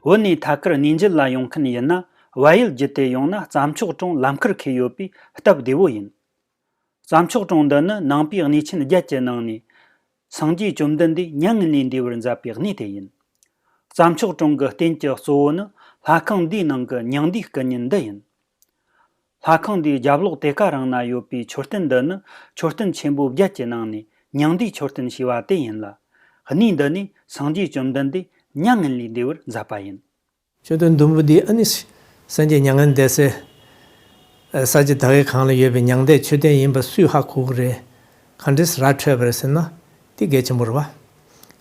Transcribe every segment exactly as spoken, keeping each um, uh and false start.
བོད་ནས་ཐད་ཀར་གནས་མཇལ་ལ་ཡོང་མཁན་ཡིན་ན། བལ་ཡུལ་བརྒྱུད་དེ་ཡོང་ན་རྩྭ་མཆོག་གྲོང་ལམ་ཁར་འཁེལ་ཡོད་པས་སྟབས་བདེ་བོ་ཡིན། རྩྭ་མཆོག་གྲོང་འདི་ནི་ནང་པའི་གནས་ཆེན་བརྒྱད་ཀྱི་ནང་ནས་སངས་རྒྱས་བཅོམ་ལྡན་འདས་མྱ་ངན་ལས་འདས་པར་མཛད་པའི་གནས་དེ་ཡིན། རྩྭ་མཆོག་གྲོང་གི་རྟེན་གྱི་གཙོ་བོ་ནི་ལྷ་ཁང་འདིའི་ནང་གི་མྱང་འདས་སྐུ་བརྙན་འདི་ཡིན། ལྷ་ཁང་འདིའི་རྒྱབ་ལོགས་དེ་ཀ་རང་ན་ཡོད་པའི་མཆོད་རྟེན་འདི་ནི་མཆོད་རྟེན་ཆེན་པོ་བརྒྱད་ཀྱི་ནང་ནས་མྱང་འདས་མཆོད་རྟེན་ཞེས་པ་དེ་ཡིན་ལ། གནས་འདི་ནས་སངས་རྒྱས་བཅོམ་ལྡན་འདས་མྱ་ངན་ལས་འདས་པར་མཛད་པ་ཡིན། མཆོད་རྟེན་ཟླུམ་པོ་འདི་ཨ་ནི་སངས་རྒྱས་མྱ་ངན་འདས་སའི་ས་ཆ་དེ་གའི་སྒང་ལ་ཡོད་པའི་མྱང་འདས་མཆོད་རྟེན་ཡིན་པ་སུས་ཧ་གོ་གི་རེད། ག་འདྲས་ར་འཕྲོད་པ་རེད་ཟེར་ན། དེ་གལ་ཆེན་པོ་རེད་བ།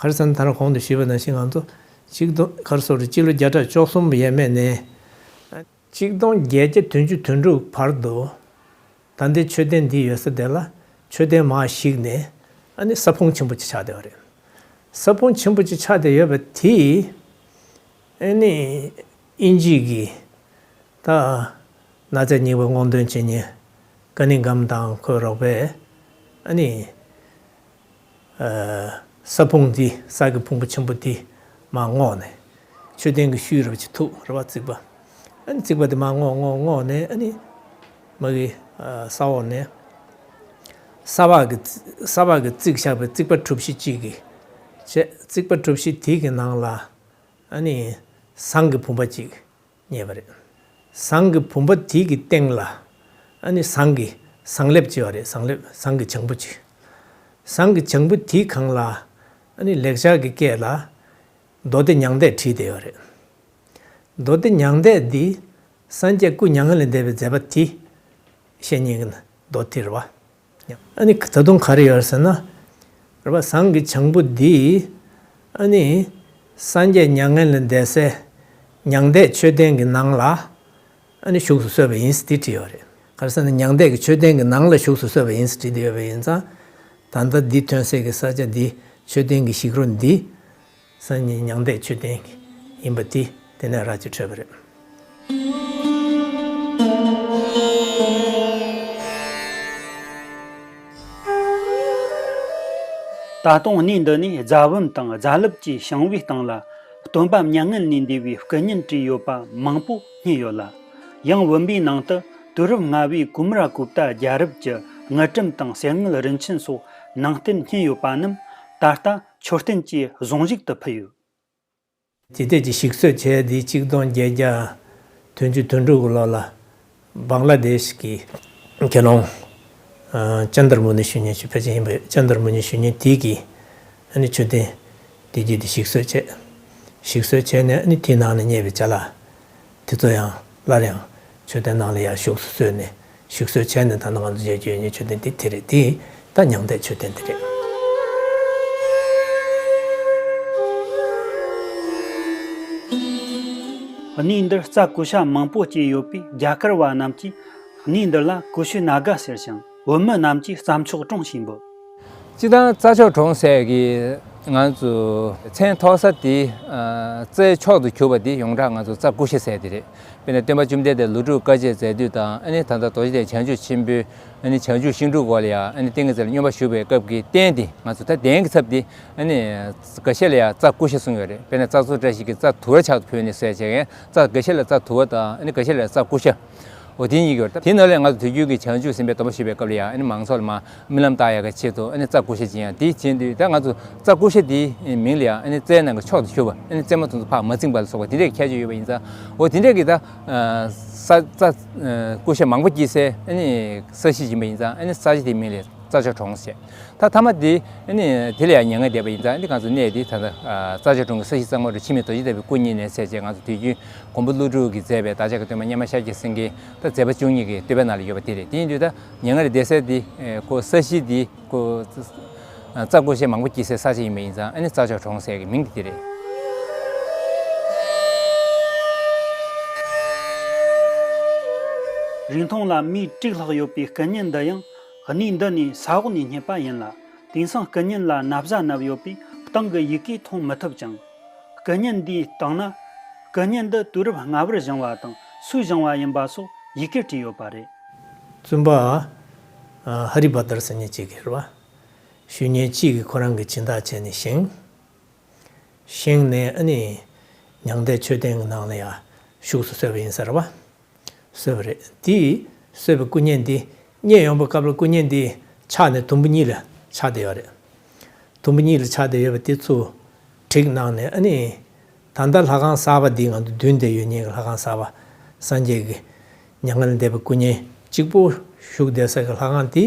ག་རེ་ཟེར་ན་ད་རང་གོང་དུ་ཞུས་པ་ནང་བཞིན་ང་ཚོ་ཆིག་སྟོང་ག་རེ་ཟེར་རེད། སྤྱི་ལོ་བརྒྱ་ཕྲག་བཅུ་གསུམ་ཡས་མས་ནས། ཆིག་སྟོང་བརྒྱད་བརྒྱ་བདུན་ཅུ་དོན་དྲུག་བར་དུ། ད་ལྟའི་མཆོད་རྟེན་འདི་ཡོད་ས་དེ་ལ་མཆོད་རྟེན་མར་བཤིག་ནས་ཨ་ནི་ས་ཕུང་ཆེན་པོ་ཅིག་ཆགས་བསྡད་པ་རེད། ས་ཕུང་ཆེན་པོ་ཅིག་ཆགས་བསྡད་ཡོད་པ་དེ་ཨ་ནི་དབྱིན་ཇི་གི་ད་གནའ་རྫས་རྙིང་པ་སྔོག་འདོན་བྱེད་མཁན་ཀ་ནིང་གྷམ་དང་ཁོའི་རོགས་པས་ཨ་ནི། ས་ཕུང་འདི་ས་གི་ཕུང་པོ་ཆེན་པོ་འདི་མར་བསྔོགས་ནས་མཆོད་རྟེན་གྱི་ཤུལ་རེ་བ་ཅིག་ཐུག་རེ་བ་རྩིག་པ། ཨ་ནི་རྩིག་པ་འདི་མར་བསྔོགས་བསྔོགས་བསྔོགས་ནས་ཨ་ནི་མ་གི་ས་འོག་ནས་ས་བག་གི་ས་བག་གི་བརྩིགས་བཞག་པའི་རྩིག་པ་གྲུ་བཞི་གཅིག་གི་བྱས། རྩིག་པ་གྲུ་བཞི་དེ་གི་ནང་ལ་ཨ་ནི་ཟངས་ཀྱི་བུམ་པ་གཅིག་རྙེད་པ་རེད། ཟངས་ཀྱི་བུམ་པ་དེ་གི་སྟེང་ལ་ཨ་ནི་ཟངས་ཀྱི་ཟངས་ལེབ་ཅིག་ཡོད་རེད། ཟངས་ལེབ་ཟངས་ཀྱི་བྱང་བུ་ཅིག་ཟངས་ཀྱི་བྱང་བུ་དེའི་སྒང་ལ་ཨ་ནི་ལེགས་སྦྱར་གྱི་སྐད་ལ་མདོ་སྡེ་མྱང་འདས་བྲིས་བསྡད་ཡོད་རེད། མདོ་སྡེ་མྱང་འདས་འདི་སངས་རྒྱས་སྐུ་མྱ་ངན་ལས་འདས་པའི་མཛད་པ་དེ་བཤད་མཁན་གྱི་མདོ་དེ་རེད་བ། ཨ་ནི་ད་དུང་ག་རེ་ཡོད་ཟེར་ན། རེད་པ། ཟངས་ཀྱི་བྱང་བུ་འདི་ཨ་ནི་སངས་རྒྱས་མྱ་ངན་ལས་འདས་སའི་མྱང་འདས་མཆོད་རྟེན་གྱི་ནང་ལ་ཨ་ནི་བཞུགས་སུ་གསོལ་བ་ཡིན་ཟེར་དེ་བྲིས་ཡོད་རེད། ག་རེ་ཟེར་ན་མྱང་འདས་ཀྱི་མཆོད་རྟེན་གྱི་ནང་ལ་བཞུགས་སུ་གསོལ་བ་ཡིན་ཟེར་བྲིས་བསྡད་ཡོད་པ་ཡིན་ཙང་། ད་ལྟ་འདི་ཐོན་སའི་གི་ས་ཆ་འདི་མཆོད་རྟེན་གྱི་བཞུགས་རོ་འདི། སང་ཉིན་མྱང་འདས་མཆོད་རྟེན་ཡིན་པ་དེ་དེ་ནས་ར་ཅིག་འཕྲོད་པ་རེད། ད་དུང་གནས་འདི་ནས་རྫ་བུམ་དང་རྫ་ལེབ་ཀྱི་བྱིང་བའི་སྟེང་ལ་སྟོན་པ་མྱ་ངན་ལས་འདས་པའི་སྐུ་བརྙན་བྲིས་ཡོད་པ་མང་པོ་རྙེད་ཡོད་ལ། ཡང་བུམ་པའི་ནང་དུ་དུས་རབས་སྔ་བའི་ཀུ་མ་ར་གུབ་ཏ་རྒྱལ་རབས་ཀྱི་དངུལ་ཀྲམ་དང་གསེར་དངུལ་རིན་ཆེན་སོགས་ནང་རྟེན་རྙེད་ཡོད་པ་རྣམས་ད་ལྟ་མཆོད་རྟེན་གྱི་གཟུངས་གཞུག་ཏུ་ཕུལ་ཡོད། དེ་ལྟས་ཀྱི་ཞིག་གསོ་བྱས་ཏེ་ཆིག་སྟོང་བརྒྱད་བརྒྱ་བདུན་ཅུ་དོན་དྲུག་གི་ལོ་ལ་བང་ལ་དེཤ་གི་དགེ་སློང་ཨ་ཅན་དར་མུ་ནི་ཞུ་མཁན་ཞིག་ཕལ་ཆེར་ཡིན་པས། ཅན་དར་མུ་ནི་ཞུ་མཁན་དེ་གིས་ཨ་ནི་མཆོད་རྟེན་དེ་རྗེས་དེ་ཞིག་གསོ་བྱས། ཞིག་གསོ་བྱས་ནས་ཨ་ནི་དེའི་ནང་ནས་རྙེད་པའི་ཅ་ལག་དེ་ཚོ་ཡང་སླར་ཡང་མཆོད་རྟེན་ནང་ལ་ཡར་བཞུགས་སུ་གསོལ་ནས་ཞིག་གསོ་བྱས་ནས་ད་ནང་ང་ཚོ་མཇལ་རྒྱུ་ཡོད་མཁན་མཆོད་རྟེན་དེ་དེ་རེད། དེ་ད་མྱང་འདས་མཆོད་རྟེན་དེ་རེད། གནས་འདིར་རྩྭ་ཀུ་ཤ་མང་པོ་སྐྱེས་ཡོད་པས་རྒྱ་གར་བ་རྣམས་ཀྱིས་གནས་འདི་ལ་ཀུ་ཤུ་ན་ག་ཟེར་ཞིང་བོད་མི་རྣམས་ཀྱིས་རྩྭ་མཆོག་གྲོང་ཞེས་འབོད། སྤྱིར་བཏང་རྩྭ་མཆོག་གྲོང་ཟེར་གི་ང་ཚོ་མཚན་ཐོགས་ས་དེ་ཨ་རྩྭའི་མཆོག་ཏུ་གྱུར་པ་དེ་ཡོངས་གྲགས་ང་ཚོ་རྩྭ་ཀུ་ཤ་ཟེར་དེ་རེད། དཔེར་ན་སྟོན་པ་བཅོམ་ལྡན་འདས་ལོ་དྲུག་དཀའ་སྤྱད་མཛད་དུས་དང་། ཨ་ནི་ད་ལྟ་རྡོ་རྗེ་གདན་བྱང་ཆུབ་ཆེན་པོའི་ཨ་ནི་བྱང་ཆུབ་ཤིང་དྲུང་འོག་ལ་ཡང་ཨ་ནི་ཏིང་ངེ་འཛིན་ལ་སྙོམས་པར་ཞུགས་པའི་སྐབས་ཀྱི་རྟེན་དེ་ང་ཚོ་ད་གདན་གྱི་ཚབ་དེ་ཨ་ནི་འགའ་ཤས་ལ་ཡང་རྩྭ་ཀུ་ཤ་གསུངས་ཡོད་རེད། དཔེར་ན་རྩྭ་མཆོག་བཀྲ་ཤིས་ཀྱི་རྩྭ་དུར་བ་ཕྱག་ཏུ་ཕུལ་ནས་ཟེར་བྱས་ཡང་རྩྭ་འགའ་ཤས་ལ་རྩྭ་དུར་བ་དང་། ཨ་ནི་འགའ་ཤས་ལ་རྩྭ་ཀུ་ཤ། འོ་དེ་གཉིས་ཡོད་རེད། དེ་ནང་ལས་ང་ཚོ་དུས་རྒྱུན་གྱི་བྱང་ཆུབ་སེམས་དཔའི་སྡོམ་པ་ཞུ་བའི་སྐབས་ལ་ཡང་ཨ་ནི་མང་ཚོགས་ལ་མར་རྨི་ལམ་བཏགས་ཡག་གི་ཆེད་དུ་ཨ་ནི་རྩྭ་ཀུ་ཤ་སྦྱིན་ཡག་དེ་བྱེད་དུས། ད་ང་ཚོ་རྩྭ་ཀུ་ཤ་དེའི་མིང་ལ་ཡང་ཨ་ནི་རྩྭའི་ནང་གི་མཆོག་ཏུ་གྱུར་པ། ཨ་ནི་རྩེ་མོ་དེ་ཚོ་ཕར་མ་བརྫིངས་པ་ལ་སོགས་པ་དེ་འདྲའི་ཁྱད་ཆོས་ཡོད་པ་ཡིན་ཙང་། འོ་དེ་འདྲའི་གི་ད་ས་རྩྭ་ཀུ་ཤ་མང་པོ་སྐྱེས་སའི་ཨ་ནི་ས་གཞི་ཡིན་པ་ཡིན་ཙང་། ཨ་ནི་ས་གཞི་དེའི་མིང་ལ་རྩྭ་མཆོག་གྲོང་ཟེར། ད་མཐའ་མ་དེ་ཨ་ནི་དེ་ལ་ཡང་མྱ་ངན་འདས་པ་ཡིན་ཙང་། ཨ་ནི་ང་ཚོ་གནས་དེ་ད་ལྟ་རྩྭ་མཆོག་གྲོང་གི་ས་གཞི་གཙང་མ་རུ་འཆི་མེད་རྡོ་རྗེ་ལྟ་བུའི་སྐུ་བརྙེས་ནས་ཟེར་བྱས། ང་ཚོ་དུས་རྒྱུན་མགོན་པོ་ཀླུ་སྒྲུབ་ཀྱིས་མཛད་པའི་བདག་ཅག་གི་སྟོན་པ་སྙེ་མ་ཤཱཀྱ་སེང་གེ་ད་མཛད་པ་བཅུ་གཉིས་ཀྱི་བསྟོད་པའི་ནང་ལ་ཡོད་པ་དེ་རེད། དེ་ཡིན་དུས་ད་མྱ་ངན་ལས་འདས་སའི་དེ་ཁོ་ས་གཞི་དེ་ཁོ་རྩྭ་ཀུ་ཤ་མང་པོ་སྐྱེས་སའི་ས་ཆ་ཡིན་པ་ཡིན་ཙང་། ཨ་ནི་རྩྭ་མཆོག་གྲོང་ཟེར་གི་མིང་དེ་དེ་རེད། རིང་ཐུང་ལ་མིའི་དྲུག་ལྷག་ཡོད་པའི་སྐུ་བརྙན་འདི་ཡང་གནས་འདི་ནས་ས་འོག་ནས་རྙེད་པ་ཡིན་ལ། དེང་སང་སྐུ་བརྙན་ལ་ན་བཟའ་བསྣམས་ཡོད་པས་སྟེང་གི་ཡི་གེ་མཐོང་མི་ཐུབ་ཅིང་། སྐུ་བརྙན་འདིའི་སྟེང་ན་སྐུ་བརྙན་འདི་དུས་རབས་སྔ་བར་བཞེངས་པ་དང་སུས་བཞེངས་པ་ཡིན་པ་སོགས་ཡི་གེར་བྲིས་ཡོད་པ་རེད། བཙུན་པ་ཧ་རི་བྷ་དར་ཟེར་མཁན་གཅིག་གིས་རེད་བ། ཞུ་མཁན་གཅིག་གིས་ཁོ་རང་གི་སྦྱིན་བདག་བྱས་ནས་བཞེངས། བཞེངས་ནས་ཨ་ནི་ མྱང་འདས་མཆོད་རྟེན་གྱི་ནང་ལ་ཡང་བཞུགས་སུ་གསོལ་བ་ཡིན་ཟེར་བ། གསོལ་བ་རེད། དེ་གསོལ་བའི་སྐུ་བརྙན་འདི་རྙེད་ཡོང་བའི་སྐབས་ལ་སྐུ་བརྙན་འདི་ཆག་ནས་དུམ་བུ་གཉིས་ལ་ཆག་བསྡད་ཡོད་རེད། དུམ་བུ་གཉིས་ལ་ཆག་བསྡད་ཡོད་པ་དེ་ཚུར་བསྒྲིགས་གནང་ནས། ཨ་ནི་ད་ལྟ་ལྷ་ཁང་གསར་པ་འདི་ང་ཚོ་མདུན་དེར་ཡོད་མཁན་གྱི་ལྷ་ཁང་གསར་པ། སངས་རྒྱས་ཀྱི་མྱ་ངན་ལས་འདས་པའི་སྐུ་བརྙན་གཅིག་པོ་བཞུགས་བསྡད་ས་གི་ལྷ་ཁང་དེ།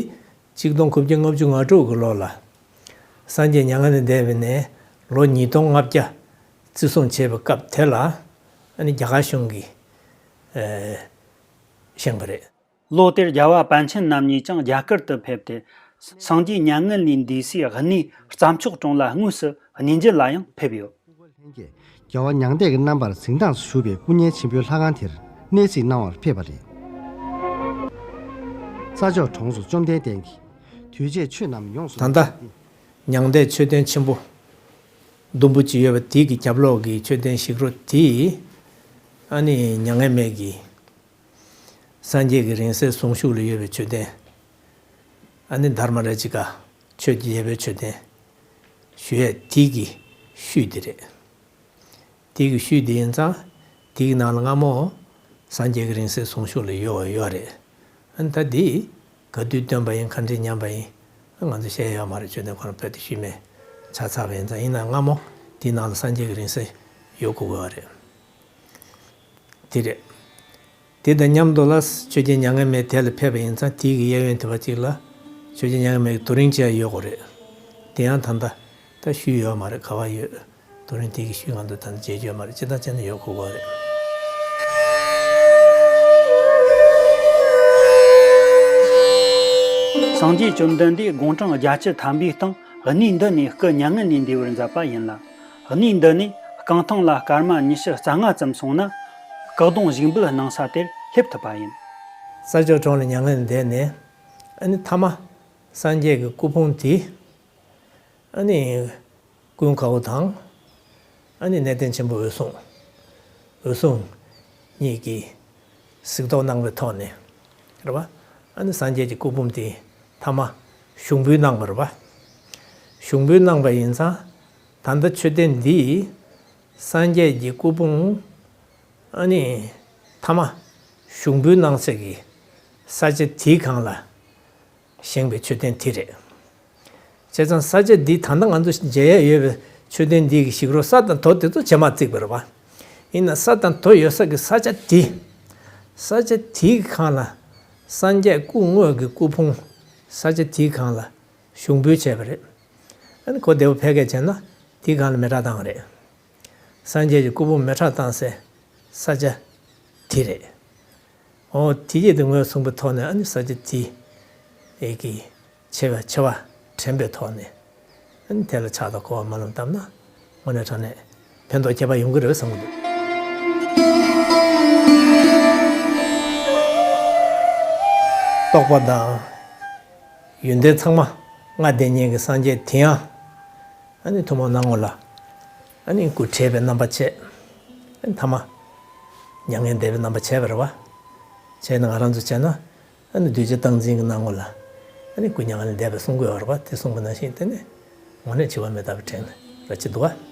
གཅིག་སྟོང་དགུ་བརྒྱ་ལྔ་བཅུ་ང་དྲུག་གི་ལོ་ལ་སངས་རྒྱས་མྱ་ངན་ལས་འདས་པ་ནས་ལོ་ཉིས་སྟོང་ལྔ་བརྒྱ་བརྩི་སྲུང་བྱས་པའི་སྐབས་དེ་ལ། ཨ་ནི་རྒྱ་གར་གཞུང་གིས་ཨེ་བཞེངས་པ་རེད། ལོ་དེར་རྒྱལ་བ་པཎ་ཆེན་རྣམ་གཉིས་ཀྱང་རྒྱ་གར་དུ་ཕེབས་ཏེ། སངས་རྒྱས་མྱ་ངན་ལས་འདས་སའི་གནས་རྩྭ་མཆོག་གྲོང་ལ་དངོས་སུ་གནས་མཇལ་ལ་ཡང་ཕེབས་ཡོད། ལྷན་རྒྱས་རྒྱལ་བ་མྱང་འདས་ཀྱི་རྣམ་པར་གཟིགས་སྟངས་སུ་བཞུགས་པའི་སྐུ་བརྙན་ཆེན་པོའི་ལྷ་ཁང་དེར་གནས་གཟིགས་གནང་བར་ཕེབས་པ་རེད། རྩྭ་མཆོག་གྲོང་སུ་བཅོམ་ལྡན་འདས་ཀྱིས་དུས་བྱས་ཆོས་རྣམས་ཡོངས་སུ། ད་ལྟ་མྱང་འདས་མཆོད་རྟེན་ཆེན་པོ་ཟླུམ་པོ་གཅིག་ཡོད་པ་དེ་གི་རྒྱབ་ལོགས་ཀྱི་མཆོད་རྟེན་ཞིག་རོ་དེ། ཨ་ནི་མྱ་ངན་མེད་ཀྱི་སངས་རྒྱས་ཀྱི་རིང་བསྲེལ་གཟུངས་གཞུག་ལ་ཡོད་པའི་མཆོད་རྟེན། ཨ་ནི་དྷརྨ་རཱ་ཇི་ཀ་ཆོས་ཀྱི་རྒྱལ་པོའི་མཆོད་རྟེན་ཞུ་ཡས་དེ་གི་ཤུལ་དེ་རེད། དེ་གི་ཤུལ་དེ་ཡིན་ཙང་། དེ་གི་ནང་ལ་སྔ་མོ་སངས་རྒྱས་ཀྱི་རིང་བསྲེལ་གཟུངས་གཞུག་ལ་ཡོད་ཡོད་རེད། ཨ་ནི་ད་དེ་ག་དུས་བཏོན་པ་ཡིན། ག་འདྲས་ཉམས་པ་ཡིན། ང་ཚོ་ཤེས་ཡོད་མ་རེད། མཆོད་རྟེན་ཁོ་རང་བོད་དུ་ཤུལ་མེད་ཆགས་ཚར་བ་ཡིན་ཙང་། ཡིན་ན་སྔ་མོ་དེའི་ནང་ལ་སངས་རྒྱས་ཀྱི་རིང་བསྲེལ་ཡོད་དགོས་ཀྱི་ཡོད་རེད། དེ་རེད། དེ་དང་མཉམ་དུ་ལ་ཆོས་རྒྱལ་མྱ་ངན་མེད་དེ་ལ་ཕེབས་པ་ཡིན་ཙང་། དེའི་གི་གཡས་གཡོན་དེ་བ་གཅིག་ལ་ཆོས་རྒྱལ་མྱ་ངན་མེད་ཀྱི་དུས་རིན་ཅིག་ཡོད་དགོས་རེད། དེ་ཡང་ད་ལྟ་ད་ཤུལ་ཡོད་མ་རེད། ག་བ་ཡོད། དུས་རིན་དེ་གི་ཤུལ་ང་ཚོ་ད་ལྟ་མཇལ་རྒྱུ་ཡོད་མ་རེད། ཅི་ལྟར་བྱས་ན་ཡོད་དགོས་ཀྱི་རེད། སངས་རྒྱས་བཅོམ་ལྡན་འདས་དགུང་གྲངས་བརྒྱད་ཅུ་ཐམ་པའི་སྟེང་གནས་འདི་ནས་སྐུ་མྱ་ངན་ལས་འདས་པར་མཛད་པ་ཡིན་ལ། གནས་འདི་ནས་རྐང་ཐང་ལ་སྐར་མ་ཉི་ཤུ་རྩ་ལྔ་ཙམ་སོང་ན། སྐུ་གདུང་བཞུགས་འབུལ་གནང་ས་དེར་སླེབས་ཐུབ་པ་ཡིན། རྩྭ་མཆོག་གྲོང་ལ་མྱ་ངན་ལས་འདས་ནས། ཨ་ནི་མཐའ་མ་སངས་རྒྱས་ཀྱི་སྐུ་ཕུང་དེ། ཨ་ནི་ཀུན་དགའ་བོ་དང་། ཨ་ནི་གནས་བརྟན་ཆེན་པོ་འོད་སྲུང་། འོད་སྲུང་གཉིས་ཀྱིས་གཟིགས་རྟོག་གནང་བའི་ཐོག་ནས། རེད་བ། ཨ་ནི་སངས་རྒྱས་ཀྱི་སྐུ་ཕུང་དེ་མཐའ་མ་བཞུགས་འབུལ་གནང་བ་རེད་བ། བཞུགས་འབུལ་གནང་བ་ཡིན་ཙང་། ད་ལྟ་མཆོད་རྟེན་འདི་སངས་རྒྱས་ཀྱི་སྐུ་ཕུང་ཨ་ནི་མཐའ་མ་བཞུགས་འབུལ་གནང་ས་གི་ས་ཆ་དེའི་སྒང་ལ་བཞེངས་པའི་མཆོད་རྟེན་དེ་རེད། བྱས་ཙང་ས་ཆ་འདི་ད་ལྟ་ང་ཚོ་མཇལ་ཡས་ཡོད་པའི་མཆོད་རྟེན་འདི་གི་ཞིག་རོ་ས་དང་རྡོ་དེ་ཚོ་རྗེས་མ་བརྩིགས་པ་རེད་བ། ཡིན་ན་ས་དང་རྡོ་ཡོད་ས་གི་ས་ཆ་དེ། ས་ཆ་དེའི་སྒང་ལ་སངས་རྒྱས་སྐུ་དངོས་ཀྱི་སྐུ་ཕུང་ས་ཆ་དེའི་སྒང་ལ་བཞུགས་འབུལ་བྱས་པ་རེད། ཨ་ནི་གོ་བདེ་པོ་ཕལ་སྐད་བྱས་ན་དེའི་སྒང་ལ་མེ་སྲེག་བཏང་བ་རེད། སངས་རྒྱས་ཀྱི་སྐུ་ཕུང་མེ་སྲེག་བཏང་སའི་ས་ཆ་དེ་རེད། འོ་དེ་ཡིད་དུ་ངོས་བཟུང་བའི་ཐོག་ནས། ཨ་ནི་ས་ཆ་དེ་ཨེ་ཀྱི་ཆེ་བ་ཆེ་བ་དྲན་པའི་ཐོག་ནས། ཨ་ནི་དེ་ལ་ཕྱག་དང་སྐོར་བ་སྨོན་ལམ་བཏབ་ན་དངོས་གནས་དྲང་གནས་ཕན་ཐོགས་ཁྱད་པར་ཡོང་གི་རེད་བསམ་གྱི་འདུག། རྟོགས་པ་དང་ཡོན་ཏན་ཚང་མ་མངའ་བསྡད་མཁན་གྱི་སངས་རྒྱས་དེ་ཡང་། ཨ་ནི་ཐུན་མོང་སྣང་ངོ་ལ་ཨ་ནི་སྐུ་བྲེས་པའི་རྣམ་པ་བྱས། ཨ་ནི་ཐ་མ་མྱ་ངན་འདས་པའི་རྣམ་པ་བྱས་པ་རེད་བ། བྱས་ན་ང་རང་ཚོ་བྱས་ན་ཨ་ནི་གདུལ་བྱ་རྟག་འཛིན་གྱི་སྣང་ངོ་ལ་ཨ་ནི་སྐུ་མྱ་ངན་ལས་འདས་པ་གསུང་གི་ཡོད་རེད་བ། དེ་གསུངས་པ་ནང་བཞིན་དེ་ནི་དངོས་གནས་འཆི་བ་མི་རྟག་པའི་དྲན་ར་ཅི་འདུག་བ།